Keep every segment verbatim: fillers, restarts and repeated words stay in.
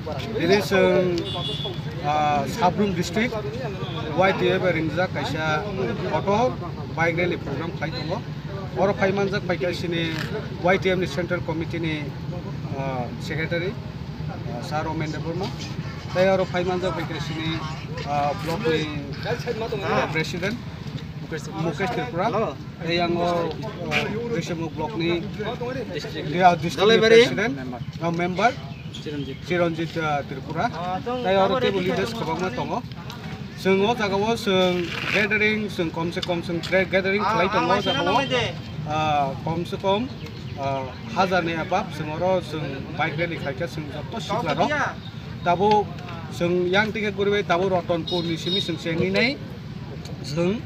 Tini chwng, ah, Sabrum district Y T F bai ringjak kaisa kotor bike rally program khlai tongo. Oro phai manjak bai khe chini Y T F ni central committee ni, ah, secretary, ah, Sir Omen Debbarma. Tei oro phai manjak bai khe chini, ah, block ni, ah, president Mukesh Tripura. Tei ang o, ah, Rishabh block ni, ah, district ni president, ah, member. Chiranjit. Chiranjit, ah, Tripura. Ah, tei oro teibo leaders kwbangma tongo. Chwng o jaga o chwng gathering, chwng kom se kom chwng gra-, gathering khlai tongo o jaga o. Ah, kom se kom, ah, hazar ni above chwng oro chwng bike rally khlai kha chwng joto sikla rok. Tabuk chwng yang tike guribai tabuk Ratanpur ni simi chwng chengwi nai. Chwng,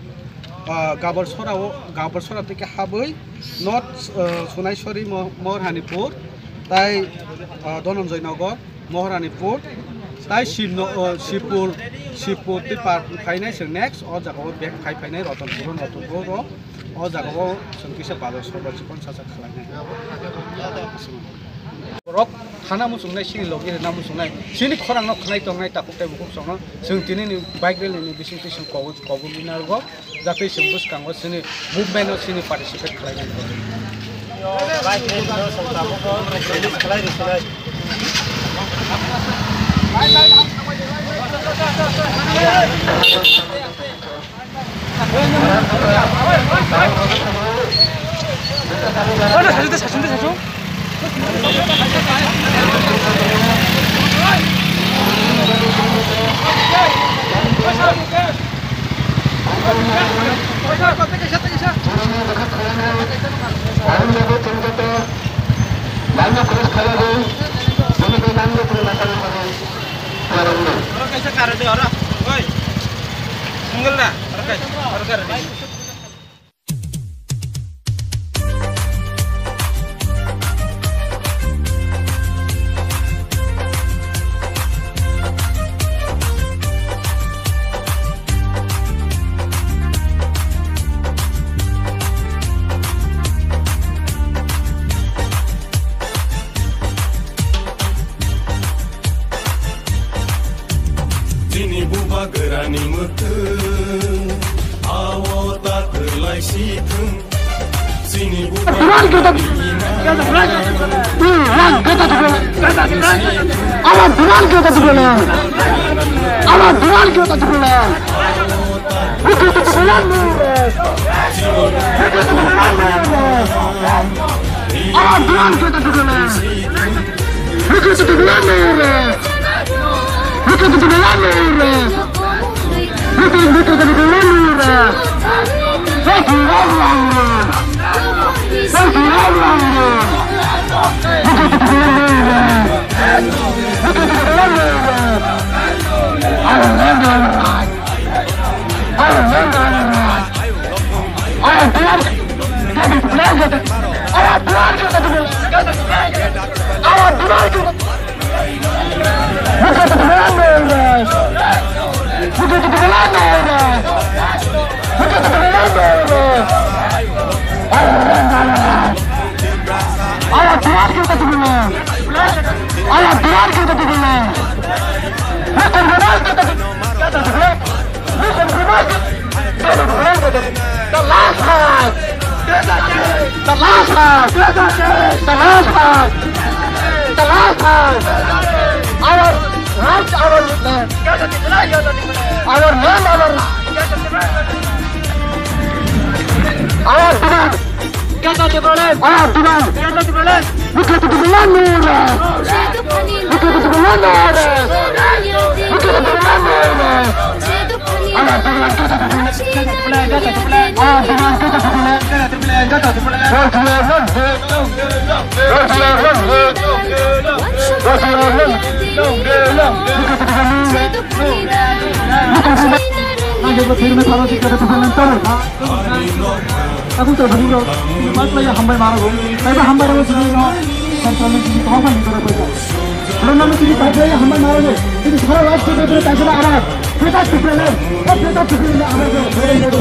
ah, Gabarsora o, Gabarsora tike habwi North, ah, Sunaiswari Mo-, Moharani Pur, tai, ah, Dhananjay Nagar, Moharani Pur, tai Shibno-, ah, Shibpur, Shibpur tei par phainai chwng next, o jaga o back phai phainai Ratanpur, Ratanpur o, o jaga o chwng kisa bazar soba chikon sasak khlainai. Borok thana muchungnai, chini logi rwna muchungnai, chini khorang no khwnai tongnai takhuk tei bukhuk songno chwng tini ni bike rally ni bisingtwi chwng kobul, kobul rina rwgo, jatwi chwng bwskango chini movement o chini participate khlainai. Oro kaisa kar de oro. Oi. Single na. Oro kaisa. Oro kar de. Chini bubagrani mwkhwng, ao ta kwlai si thung. Chini bubagrani. Ama buran khe ta tibele. Ama buran khe ta tibele. Ama buran khe ta tibele. The last time! The last time! The last time! The last time! Our right, our land! Our land, our, our demand! Our demand! Our demand! Look at the land! Look at the land! Look at the land! Aku tak bergurau, mas lagi hambai marah, tapi hambai rawa sini no, sampai sini kau kan berapa jam? Kalau nama sini tak ada hambai marah, ini sekarang last kita berapa jam ada? Kita tak berapa, kita tak berapa ada.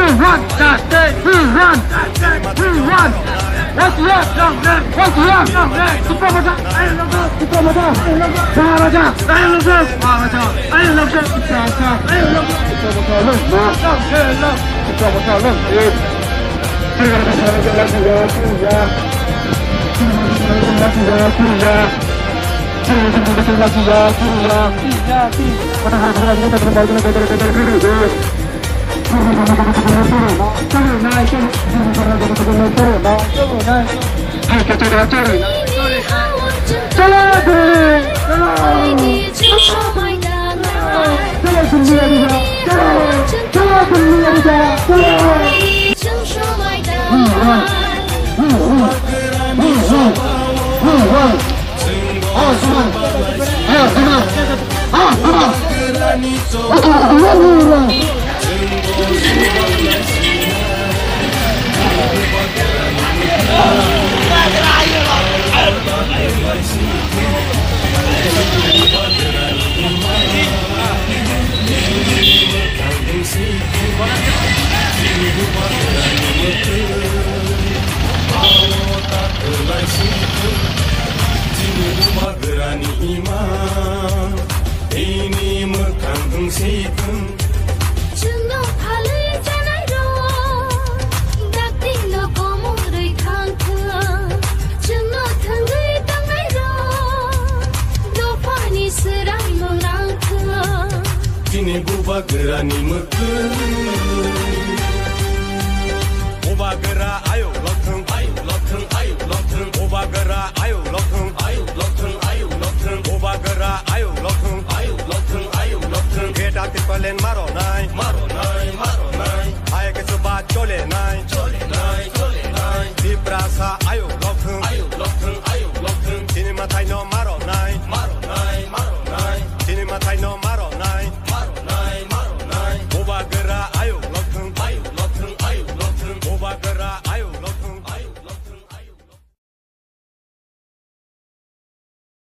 We want justice. We want justice. We want. What's wrong? What's wrong? Supremacy. Supremacy. Maharaja. Maharaja. Chini bubagrani ima, ini mwkhang wngsi thung. Chwngno phalwi janairok, dakti no komorwi thang thung. Chwngno thwngwi tongnairok, dophani swraimung nang thung. Chini bubagrani mwkhang. Bubagra ayo lothung, ayo lothung, ayo lothung. Bubagra